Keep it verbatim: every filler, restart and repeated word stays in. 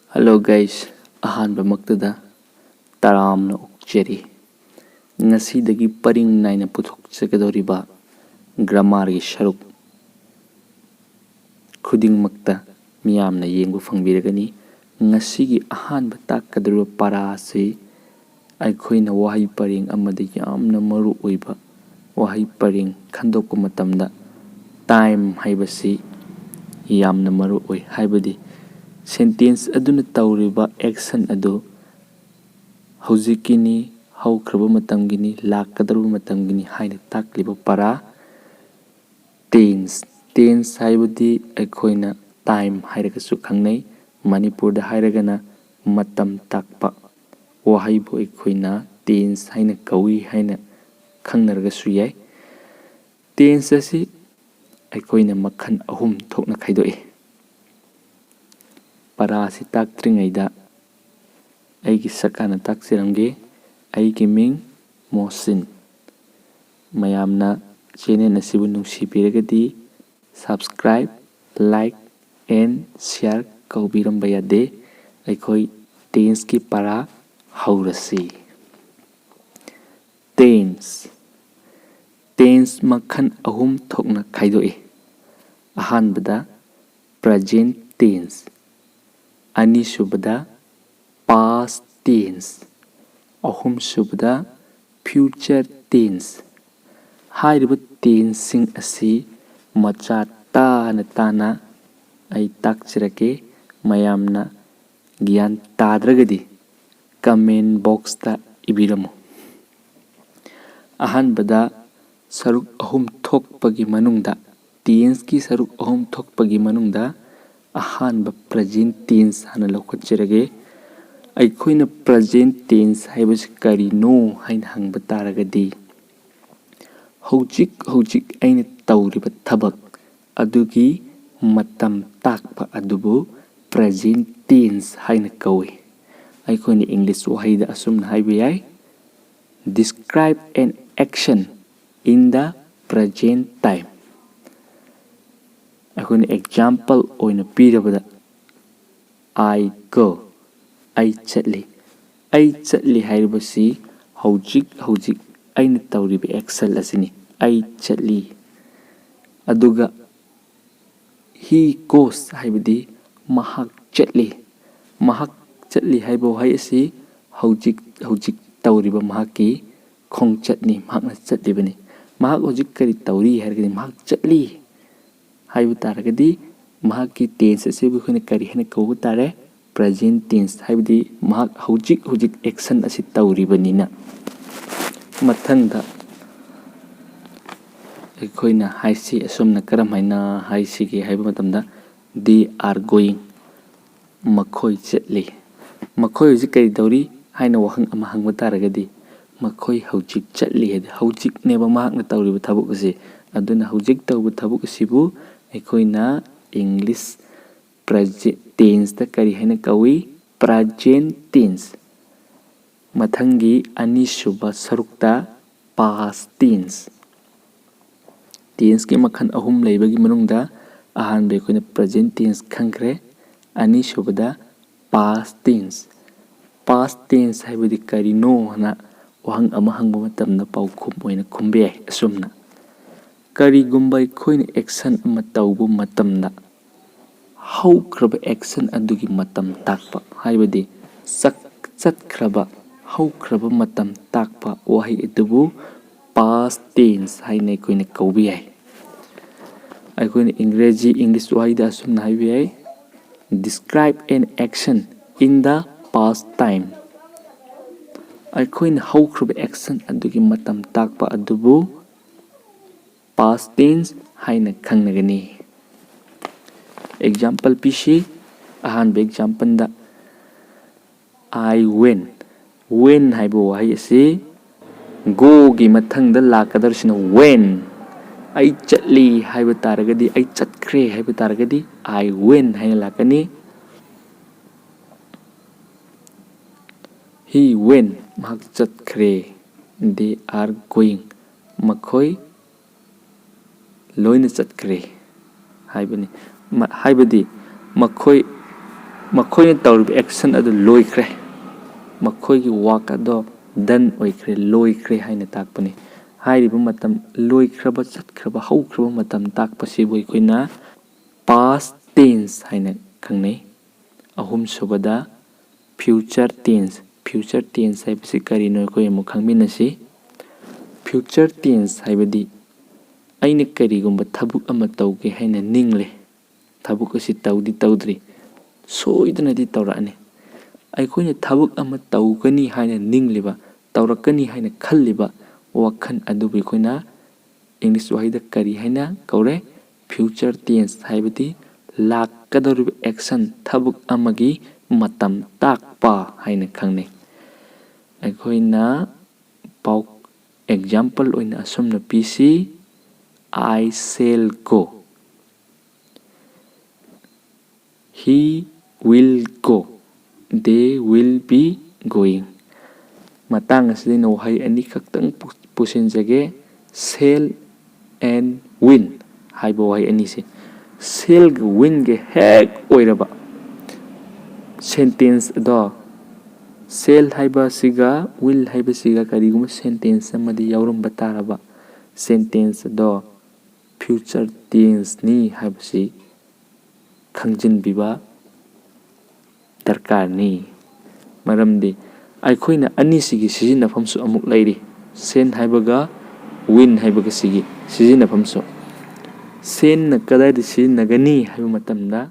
Hello guys, ꯑꯍꯥꯟꯕꯃꯛꯇꯗ ꯇꯔꯥꯝꯅ ꯑꯣꯛꯆꯔꯤ꯫ ꯉꯁꯤꯗꯒꯤ ꯄꯔꯤꯡ ꯅꯥꯏꯅ ꯄꯨꯊꯣꯛꯆꯒꯗꯧꯔꯤꯕ ꯒ꯭ꯔꯥꯃꯥꯔꯒꯤ ꯁꯔꯨꯛ ꯈꯨꯗꯤꯡꯃꯛꯇ ꯃꯤꯌꯥꯝꯅ ꯌꯦꯡꯕ ꯐꯪꯕꯤꯔꯒꯅꯤ꯫ ꯉꯁꯤꯒꯤ ꯑꯍꯥꯟꯕ ꯇꯥꯛꯀꯗꯧꯔꯤꯕ ꯄꯔꯥ ꯑꯁꯤ ꯑꯩꯈꯣꯏꯅ ꯋꯥꯍꯩ ꯄꯔꯦꯡ ꯑꯃꯗ ꯌꯥꯝꯅ ꯃꯔꯨ ꯑꯣꯏꯕ ꯋꯥꯍꯩ ꯄꯔꯦꯡ ꯈꯟꯗꯣꯛꯄ ꯃꯇꯝꯗ time ꯍꯥꯏꯕꯁꯤ ꯌꯥꯝꯅ ꯃꯔꯨ ꯑꯣꯏ꯫ ꯍꯥꯏꯕꯗꯤ sentence ꯑꯗꯨꯅ ꯇꯧꯔꯤꯕ action ꯑꯗꯨ ꯍꯧꯖꯤꯛꯀꯤꯅꯤ, ꯍꯧꯈ꯭ꯔꯕ ꯃꯇꯝꯒꯤꯅꯤ, ꯂꯥꯛꯀꯗꯧꯔꯕ ꯃꯇꯝꯒꯤꯅꯤ ꯍꯥꯏꯅ ꯇꯥꯛꯂꯤꯕ ꯄꯔꯥ꯫ Tense, tense ꯍꯥꯏꯕꯗꯤ ꯑꯩꯈꯣꯏꯅ time ꯍꯥꯏꯔꯒꯁꯨ ꯈꯪꯅꯩ꯫ ꯃꯅꯤꯄꯨꯔꯗ ꯍꯥꯏꯔꯒꯅ ꯃꯇꯝ ꯇꯥꯛꯄ ꯋꯥꯍꯩꯕꯨ ꯑꯩꯈꯣꯏꯅ tense ꯍꯥꯏꯅ ꯀꯧꯏ ꯍꯥꯏꯅ ꯈꯪꯅꯔꯒꯁꯨ ꯌꯥꯏ꯫ Tense ꯑꯁꯤ ꯑꯩꯈꯣꯏꯅ ꯃꯈꯜ ꯑꯍꯨꯝ ꯊꯣꯛꯅ ꯈꯥꯏꯗꯣꯛꯏ꯫ ꯄꯔꯥ ꯑꯁꯤ ꯇꯥꯛꯇ꯭ꯔꯤꯉꯩꯗ ꯑꯩꯒꯤ ꯁꯛ ꯍꯥꯟꯅ ꯇꯥꯛꯆꯔꯝꯒꯦ꯫ ꯑꯩꯒꯤ ꯃꯤꯡ ꯃꯣꯍꯁꯤꯟ꯫ ꯃꯌꯥꯝꯅ channel ꯑꯁꯤꯕꯨ ꯅꯨꯡꯁꯤꯕꯤꯔꯒꯗꯤ subscribe, like and share ꯀꯧꯕꯤꯔꯝꯕ ꯌꯥꯗꯦ꯫ ꯑꯩꯈꯣꯏ tenseꯀꯤ ꯄꯔꯥ ꯍꯧꯔꯁꯤ꯫ Tense, tense ꯃꯈꯜ ꯑꯍꯨꯝ ꯊꯣꯛꯅ ꯈꯥꯏꯗꯣꯛꯏ꯫ ꯑꯍꯥꯟꯕꯗ present tense, ꯑꯅꯤꯁꯨꯕꯗ past tense, ꯑꯍꯨꯝꯁꯨꯕꯗ future tense꯫ ꯍꯥꯏꯔꯤꯕ tenseꯁꯤꯡ ꯑꯁꯤ ꯃꯆꯥ ꯇꯥꯅ ꯇꯥꯅ ꯑꯩ ꯇꯥꯛꯆꯔꯛꯀꯦ꯫ ꯃꯌꯥꯝꯅ ꯒ꯭ꯌꯥꯟ ꯇꯥꯗ꯭ꯔꯒꯗꯤ comment boxꯇ ꯏꯕꯤꯔꯝꯃꯨ꯫ ꯑꯍꯥꯟꯕꯗ ꯁꯔꯨꯛ ꯑꯍꯨꯝ ꯊꯣꯛꯄꯒꯤ ꯃꯅꯨꯡꯗ, tenseꯀꯤ ꯁꯔꯨꯛ ꯑꯍꯨꯝ ꯊꯣꯛꯄꯒꯤ ꯃꯅꯨꯡꯗ ꯑꯍꯥꯟꯕ present tense ꯍꯥꯟꯅ ꯂꯧꯈꯠꯆꯔꯒꯦ꯫ ꯑꯩꯈꯣꯏꯅ present tense ꯍꯥꯏꯕꯁꯤ ꯀꯔꯤꯅꯣ ꯍꯥꯏꯅ ꯍꯪꯕ ꯇꯥꯔꯒꯗꯤ, ꯍꯧꯖꯤꯛ ꯍꯧꯖꯤꯛ ꯑꯩꯅ ꯇꯧꯔꯤꯕ ꯊꯕꯛ ꯑꯗꯨꯒꯤ ꯃꯇꯝ ꯇꯥꯛꯄ ꯑꯗꯨꯕꯨ present tense ꯍꯥꯏꯅ ꯀꯧꯏ꯫ ꯑꯩꯈꯣꯏꯅ English ꯋꯥꯍꯩꯗ ꯑꯁꯨꯝꯅ ꯍꯥꯏꯕ ꯌꯥꯏ, describe an action in the present time꯫ ꯑꯩꯈꯣꯏꯅ example ꯑꯣꯏꯅ ꯄꯤꯔꯕꯗ, I go, ꯑꯩ ꯆꯠꯂꯤ꯫ ꯑꯩ ꯆꯠꯂꯤ ꯍꯥꯏꯔꯤꯕꯁꯤ ꯍꯧꯖꯤꯛ ꯍꯧꯖꯤꯛ ꯑꯩꯅ ꯇꯧꯔꯤꯕ action ꯑꯁꯤꯅꯤ꯫ ꯑꯩ ꯆꯠꯂꯤ꯫ ꯑꯗꯨꯒ he goes ꯍꯥꯏꯕꯗꯤ ꯃꯍꯥꯛ ꯆꯠꯂꯤ꯫ ꯃꯍꯥꯛ ꯆꯠꯂꯤ ꯍꯥꯏꯕ ꯋꯥꯍꯩ ꯑꯁꯤ ꯍꯧꯖꯤꯛ ꯍꯧꯖꯤꯛ ꯇꯧꯔꯤꯕ ꯃꯍꯥꯛꯀꯤ ꯈꯣꯡꯆꯠꯅꯤ꯫ ꯃꯍꯥꯛꯅ ꯆꯠꯂꯤꯕꯅꯤ꯫ ꯃꯍꯥꯛ ꯍꯧꯖꯤꯛ ꯀꯔꯤ ꯇꯧꯔꯤ ꯍꯥꯏꯔꯒꯗꯤ ꯃꯍꯥꯛ ꯆꯠꯂꯤ ꯍꯥꯏꯕ ꯇꯥꯔꯒꯗꯤ ꯃꯍꯥꯛꯀꯤ tense ꯑꯁꯤꯕꯨ ꯑꯩꯈꯣꯏꯅ ꯀꯔꯤ ꯍꯥꯏꯅ ꯀꯧꯕ ꯇꯥꯔꯦ? Present tense, ꯍꯥꯏꯕꯗꯤ ꯃꯍꯥꯛ ꯍꯧꯖꯤꯛ ꯍꯧꯖꯤꯛ action ꯑꯁꯤ ꯇꯧꯔꯤꯕꯅꯤꯅ꯫ ꯃꯊꯪꯗ ꯑꯩꯈꯣꯏꯅ ꯍꯥꯏꯁꯤ ꯑꯁꯨꯝꯅ ꯀꯔꯝ ꯍꯥꯏꯅ ꯍꯥꯏꯁꯤꯒꯦ ꯍꯥꯏꯕ ꯃꯇꯝꯗ, they are going, ꯃꯈꯣꯏ ꯆꯠꯂꯤ꯫ ꯃꯈꯣꯏ ꯍꯧꯖꯤꯛ ꯀꯔꯤ ꯇꯧꯔꯤ ꯍꯥꯏꯅ ꯋꯥꯍꯪ ꯑꯃ ꯍꯪꯕ ꯇꯥꯔꯒꯗꯤ, ꯃꯈꯣꯏ ꯍꯧꯖꯤꯛ ꯆꯠꯂꯤ ꯍꯥꯏꯗꯤ ꯍꯧꯖꯤꯛꯅꯦꯕ ꯃꯍꯥꯛꯅ ꯇꯧꯔꯤꯕ ꯊꯕꯛ ꯑꯁꯤ꯫ ꯑꯗꯨꯅ ꯍꯧꯖꯤꯛ ꯇꯧꯕ ꯊꯕꯛ ꯑꯁꯤꯕꯨ ꯑꯩꯈꯣꯏꯅ English present tenseꯇ ꯀꯔꯤ ꯍꯥꯏꯅ ꯀꯧꯏ? Present tense꯫ ꯃꯊꯪꯒꯤ ꯑꯅꯤꯁꯨꯕ ꯁꯔꯨꯛꯇ past tense꯫ Tenseꯀꯤ ꯃꯈꯜ ꯑꯍꯨꯝ ꯂꯩꯕꯒꯤ ꯃꯅꯨꯡꯗ ꯑꯍꯥꯟꯕ ꯑꯩꯈꯣꯏꯅ present tense ꯈꯪꯈ꯭ꯔꯦ, ꯑꯅꯤꯁꯨꯕꯗ past tense꯫ Past tense ꯍꯥꯏꯕꯗꯤ ꯀꯔꯤꯅꯣ ꯍꯥꯏꯅ ꯋꯥꯍꯪ ꯑꯃ ꯍꯪꯕ ꯃꯇꯝꯗ ꯄꯥꯎꯈꯨꯝ ꯑꯣꯏꯅ ꯈꯨꯝꯕ ꯌꯥꯏ ꯑꯁꯨꯝꯅ: ꯀꯔꯤꯒꯨꯝꯕ ꯑꯩꯈꯣꯏꯅ action ꯑꯃ ꯇꯧꯕ ꯃꯇꯝꯗ ꯍꯧꯈ꯭ꯔꯕ action ꯑꯗꯨꯒꯤ ꯃꯇꯝ ꯇꯥꯛꯄ, ꯍꯥꯏꯕꯗꯤ ꯆꯛ-, ꯆꯠꯈ꯭ꯔꯕ, ꯍꯧꯈ꯭ꯔꯕ ꯃꯇꯝ ꯇꯥꯛꯄ ꯋꯥꯍꯩ ꯑꯗꯨꯕꯨ past tense ꯍꯥꯏꯅ ꯑꯩꯈꯣꯏꯅ ꯀꯧꯕ ꯌꯥꯏ꯫ ꯑꯩꯈꯣꯏꯅ ꯏꯪꯒ꯭ꯔꯦꯖꯤ, English ꯋꯥꯍꯩꯗ ꯑꯁꯨꯝꯅ ꯍꯥꯏꯕ ꯌꯥꯏ: Describe an action in the past time꯫ ꯑꯩꯈꯣꯏꯅ ꯍꯧꯈ꯭ꯔꯕ action ꯑꯗꯨꯒꯤ ꯃꯇꯝ ꯇꯥꯛꯄ ꯑꯗꯨꯕꯨ past tense ꯍꯥꯏꯅ ꯈꯪꯅꯒꯅꯤ꯫ Example ꯄꯤꯁꯤ꯫ ꯑꯍꯥꯟꯕ exampleꯗ, I went꯫ Went ꯍꯥꯏꯕ ꯋꯥꯍꯩ ꯑꯁꯤ goꯒꯤ ꯃꯊꯪꯗ ꯂꯥꯛꯀꯗꯧꯔꯤꯁꯤꯅ went꯫ ꯑꯩ ꯆꯠꯂꯤ ꯍꯥꯏꯕ ꯇꯥꯔꯒꯗꯤ, ꯑꯩ ꯆꯠꯈ꯭ꯔꯦ ꯍꯥꯏꯕ ꯇꯥꯔꯒꯗꯤ, I went ꯍꯥꯏꯅ ꯂꯥꯛꯀꯅꯤ꯫ He went, ꯃꯍꯥꯛ ꯆꯠꯈ꯭ꯔꯦ꯫ They are going, ꯃꯈꯣꯏ ꯂꯣꯏꯅ ꯆꯠꯈ꯭ꯔꯦ ꯍꯥꯏꯕꯅꯤ꯫ ꯃ-, ꯍꯥꯏꯕꯗꯤ ꯃꯈꯣꯏ ꯃꯈꯣꯏꯅ ꯇꯧꯔꯤꯕ action ꯑꯗꯨ ꯂꯣꯏꯈ꯭ꯔꯦ, ꯃꯈꯣꯏꯒꯤ work ꯑꯗꯣ done ꯑꯣꯏꯈ꯭ꯔꯦ, ꯂꯣꯏꯈ꯭ꯔꯦ ꯍꯥꯏꯅ ꯇꯥꯛꯄꯅꯤ꯫ ꯍꯥꯏꯔꯤꯕ ꯃꯇꯝ ꯂꯣꯏꯈ꯭ꯔꯕ, ꯆꯠꯈ꯭ꯔꯕ, ꯍꯧꯈ꯭ꯔꯕ ꯃꯇꯝ ꯇꯥꯛꯄꯁꯤꯕꯨ ꯑꯩꯈꯣꯏꯅ past tense ꯍꯥꯏꯅ ꯈꯪꯅꯩ꯫ ꯑꯍꯨꯝꯁꯨꯕꯗ future tense꯫ Future tense ꯍꯥꯏꯕꯁꯤ ꯀꯔꯤꯅꯣ ꯑꯩꯈꯣꯏ ꯑꯃꯨꯛ ꯈꯪꯃꯤꯟꯅꯁꯤ꯫ Future tense ꯍꯥꯏꯕꯗꯤ ꯑꯩꯅ ꯀꯔꯤꯒꯨꯝꯕ ꯊꯕꯛ ꯑꯃ ꯇꯧꯒꯦ ꯍꯥꯏꯅ ꯅꯤꯡꯂꯦ, ꯊꯕꯛ ꯑꯁꯤ ꯇꯧꯗꯤ ꯇꯧꯗ꯭ꯔꯤ, ꯁꯣꯏꯗꯅꯗꯤ ꯇꯧꯔꯛꯑꯅꯤ꯫ ꯑꯩꯈꯣꯏꯅ ꯊꯕꯛ ꯑꯃ ꯇꯧꯒꯅꯤ ꯍꯥꯏꯅ ꯅꯤꯡꯂꯤꯕ, ꯇꯧꯔꯛꯀꯅꯤ ꯍꯥꯏꯅ ꯈꯜꯂꯤꯕ ꯋꯥꯈꯜ ꯑꯗꯨꯕꯨ ꯑꯩꯈꯣꯏꯅ English ꯋꯥꯍꯩꯗ ꯀꯔꯤ ꯍꯥꯏꯅ ꯀꯧꯔꯦ? Future tense ꯍꯥꯏꯕꯗꯤ ꯂꯥꯛꯀꯗꯧꯔꯤꯕ action, ꯊꯕꯛ ꯑꯃꯒꯤ ꯃꯇꯝ ꯇꯥꯛꯄ ꯍꯥꯏꯅ ꯈꯪꯅꯩ꯫ ꯑꯩꯈꯣꯏꯅ ꯄꯥꯎ example ꯑꯣꯏꯅ ꯑꯁꯨꯝꯅ ꯄꯤꯁꯤ, "I shall go." "He will go." "They will be going." ꯃꯇꯥꯡ ꯑꯁꯤꯗ ꯑꯩꯅ ꯋꯥꯍꯩ ꯑꯅꯤꯈꯛꯇꯪ ꯄꯨ-, ꯄꯨꯁꯤꯟꯖꯒꯦ꯫ Shall and will ꯍꯥꯏꯕ ꯋꯥꯍꯩ ꯑꯅꯤꯁꯦ꯫ Shallꯒ willꯒ ꯍꯦꯛ ꯑꯣꯏꯔꯕ sentence ꯑꯗꯣ, shall ꯍꯥꯏꯕꯁꯤꯒ will ꯍꯥꯏꯕꯁꯤꯒ ꯀꯔꯤꯒꯨꯝꯕ sentence ꯑꯃꯗ ꯌꯥꯎꯔꯝꯕ ꯇꯥꯔꯕ, sentence ꯑꯗꯣ future tenseꯅꯤ ꯍꯥꯏꯕꯁꯤ ꯈꯪꯖꯤꯟꯕꯤꯕ ꯗꯔꯀꯥꯔꯅꯤ꯫ ꯃꯔꯝꯗꯤ ꯑꯩꯈꯣꯏꯅ ꯑꯅꯤꯁꯤꯒꯤ ꯁꯤꯖꯤꯟꯅꯐꯝꯁꯨ ꯑꯃꯨꯛ ꯂꯩꯔꯤ, shall ꯍꯥꯏꯕꯒ will ꯍꯥꯏꯕꯒꯁꯤꯒꯤ ꯁꯤꯖꯤꯟꯅꯐꯝꯁꯨ꯫ Shallꯅ ꯀꯗꯥꯏꯗ ꯁꯤꯖꯤꯟꯅꯒꯅꯤ ꯍꯥꯏꯕ ꯃꯇꯝꯗ,